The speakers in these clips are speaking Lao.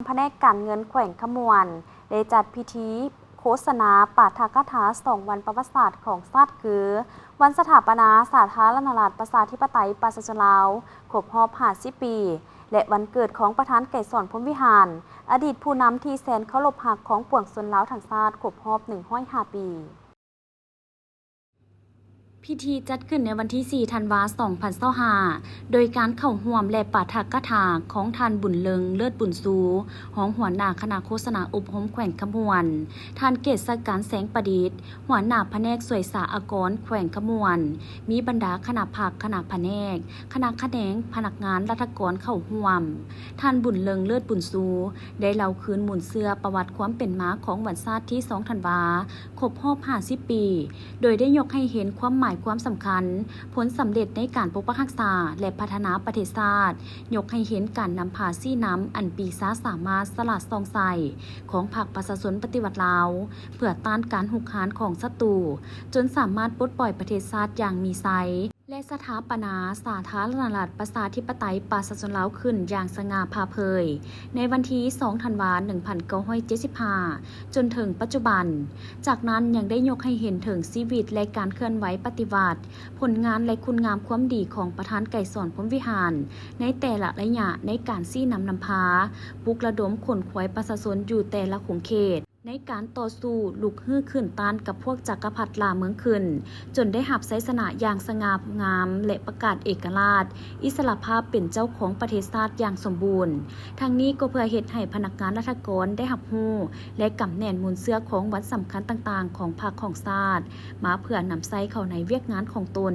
ພະແນກການເງິນແຂວງຄຳມ່ວນ ໄດ້ຈັດພິທີໂຄສະນາປາຖະກະຖາສອງວັນປະຫວັດສາດຂອງຊາດ ຄື ວັນສະຖາປະນາສາທາລະນະລັດປະຊາທິປະໄຕປະຊາຊົນລາວ ຄົບຮອບຫ້າສິບປີ ແລະ ວັນເກີດຂອງປະທານໄກສອນ ພົມວິຫານ ອະດີດຜູ້ນຳທີ່ແສນເຄົາລົບຮັກຂອງປວງຊົນລາວທັງຊາດ ຄົບຮອບໜຶ່ງຮ້ອຍຫ້າປີ. ພິທີຈັດຂຶ້ນໃນວັນທີສີ່ ທັນວາ ສອງພັນຊາວຫ້າ ໂດຍການເຂົ້າຮ່ວມ ແລະ ປາຖະກະຖາຂອງທ່ານ ບຸນເລິງ ເລີດບຸນຊູ ຮອງຫົວໜ້າຄະນະໂຄສະນາອົບຮົມແຂວງຄຳມ່ວນ, ທ່ານ ເກດສັກການ ແສງປະດິດ ຫົວໜ້າພະແນກສວຍສາອາກອນແຂວງຄຳມ່ວນ, ມີບັນດາຄະນະພັກ, ຄະນະພະແນກ, ຄະນະຂະແໜງ, ພະນັກງານລັດຖະກອນເຂົ້າຮ່ວມ. ທ່ານ ບຸນເລິງ ເລີດບຸນຊູ ໄດ້ເລົ່າຄືນມູນເຊື້ອປະຫວັດຄວາມເປັນມາຂອງວັນຊາດທີສອງ ທັນວາ ຄົບຮອບຫ້າສິບປີ, ໂດຍໄດ້ຍົກໃຫ້ເຫັນຄວາມໝາຍຄວາມສຳຄັນ, ຜົນສຳເລັດໃນການປົກປັກຮັກສາ ແລະ ພັດທະນາປະເທດຊາດ, ຍົກໃຫ້ເຫັນການນຳພາຊີ້ນຳອັນປີຊາສາມາດສະຫຼາດສ່ອງໃສຂອງພັກປະຊາຊົນປະຕິວັດລາວ ເພື່ອຕ້ານການຮຸກຮານຂອງສັດຕູ, ຈົນສາມາດປົດປ່ອຍປະເທດຊາດຢ່າງມີໄຊ ແລະ ສະຖາປະນາສາທາລະນະລັດປະຊາທິປະໄຕປະຊາຊົນລາວຂຶ້ນຢ່າງສະຫງ່າຜ່າເຜີຍ ໃນວັນທີສອງ ທັນວາ ໜຶ່ງພັນເກົ້າຮ້ອຍເຈັດສິບຫ້າ ຈົນເຖິງປັດຈຸບັນ. ຈາກນັ້ນຍັງໄດ້ຍົກໃຫ້ເຫັນເຖິງຊີວິດ ແລະ ການເຄື່ອນໄຫວປະຕິວັດ, ຜົນງານ ແລະ ຄຸນງາມຄວາມດີຂອງປະທານໄກສອນ ພົມວິຫານ ໃນແຕ່ລະໄລຍະໃນການຊີ້ນຳນຳພາ, ປຸກລະດົມຂົນຂວາຍປະຊາຊົນຢູ່ແຕ່ລະຂົງເຂດ ໃນການຕໍ່ສູ້ລຸກຮືຂຶ້ນຕ້ານກັບພວກຈັກກະພັດລ່າເມືອງຂຶ້ນ, ຈົນໄດ້ຮັບໄຊຊະນະຢ່າງສະຫງ່າງາມ ແລະ ປະກາດເອກະລາດ, ອິດສະຫຼະພາບເປັນເຈົ້າຂອງປະເທດຊາດຢ່າງສົມບູນ. ທັງນີ້ກໍເພື່ອເຮັດໃຫ້ພະນັກງານລັດຖະກອນໄດ້ຮັບຮູ້ ແລະ ກຳແໜ້ນມູນເຊື້ອຂອງວັນສຳຄັນຕ່າງໆຂອງພັກຂອງຊາດ ມາເພື່ອນຳໃຊ້ເຂົ້າໃນວຽກງານຂອງຕົນ,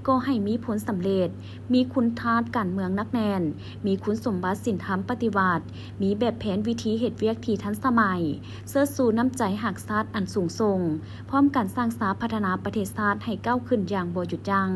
ກໍໃຫ້ມີຜົນສຳເລັດ, ມີຄຸນທາດການເມືອງໜັກແໜ້ນ, ມີຄຸນສົມບັດສິນທຳປະຕິວັດ, ມີແບບແຜນວິທີເຮັດວຽກທີ່ທັນສະໄໝ, ເຊີດຊູນ້ຳໃຈຮັກຊາດອັນສູງສົ່ງ, ພ້ອມກັນສ້າງສາພັດທະນາປະເທດຊາດໃຫ້ກ້າວຂຶ້ນຢ່າງບໍ່ຢຸດຢັ້ງ.